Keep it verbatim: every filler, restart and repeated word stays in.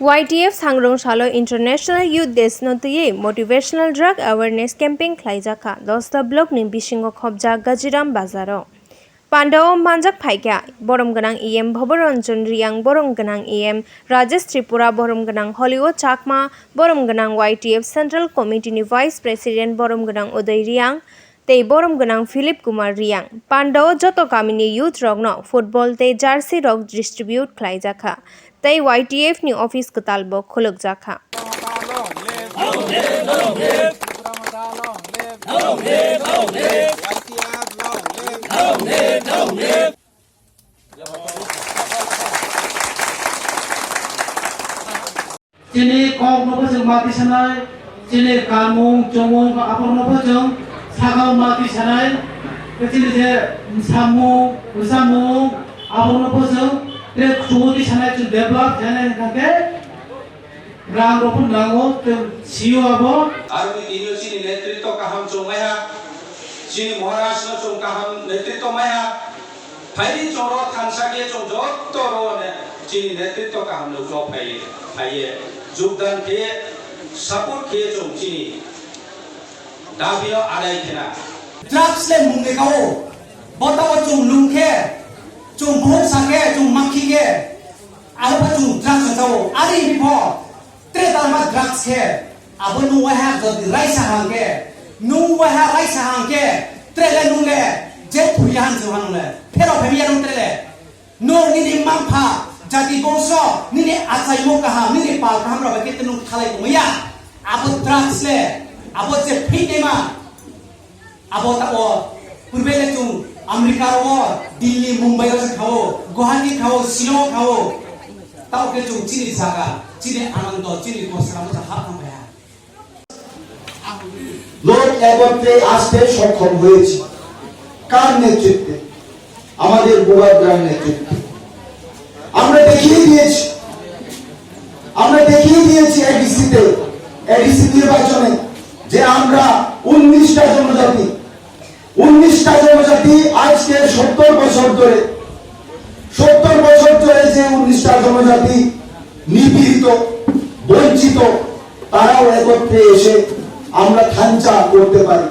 Y T F Sangrong Salo International Youth Days no twiwi motivational drug awareness campaign khlaijakha Dosta block ni bisingo khobjak Gajiram bazaro. Pandao manjak phaikha borom gwnang E M Bhoboranjan Riyang, borom gwnang E M Rajesh Tripura, borom gwnang Hollywood Chakma, borom gwnang Y T F Central Committee ni Vice President borom gwnang Uday Riyang, tei borom gwnang Philip Kumar Riyang. Pandao joto kamini youth rokno football tei jersey rok distribute khlaijakha tei Y T F ni office kwtal bo khulukjakha. Chini kok no bo chwng mati sanai, chini kamung chumung abo no bo chwng sakao mati sanai, tei chini je samung samung abo no bo chwng tei chumui sanai, chwng develop khainai hwnkhe rang rok phano nango, tei sio abo. Aroni tini chini netritw kaham chwng maiha, chini Maharaj no chwng kaham netritw maiha. Phaidi chwng ro thansa khe chwng joto ro ne chini netritw kaham no jo phai phaiye jogdan khe support khe chwng chini dabi no adai khena. Drugs le mung de kao, bota o chwng lung khe, chwng bhung sa khe, chwng makhi khe, aro pha chwng drugs sa kao, ari bipho. Tre talma drugs khe, abo nung waiha jodi raisa hang khe, nung waiha raisa hang khe, tre le nung le je thuri han se han le, phero phemi ya nung tre le. Nung nini mangpha, jati bongso, nini achaimo kaham, nini pal kaham rok bai khe nung thalai tongya. Abo drugs le, abo je phitema, abo tabo purbe le chwng America ro, Delhi, Mumbai ro se khao, Guwahati khao, Shillong khao. Tabo khe chwng chini jaga, chini anando, chini kosra mo hap thang baya. লোক একত্রে আসতে সক্ষম হয়েছি। কার নেতৃত্বে? আমাদের বুবাগ্রার নেতৃত্বে। আমরা দেখিয়ে দিয়েছি, আমরা দেখিয়ে দিয়েছি এডিসিতে, এডিসি নির্বাচনে যে আমরা উনিশটা জনজাতি, উনিশটা জনজাতি আজকে সত্তর বছর ধরে, সত্তর বছর ধরে যে উনিশটা জনজাতি নিপীড়িত, বঞ্চিত, তারাও একত্রে এসে আমরা থানচা করতে পারি।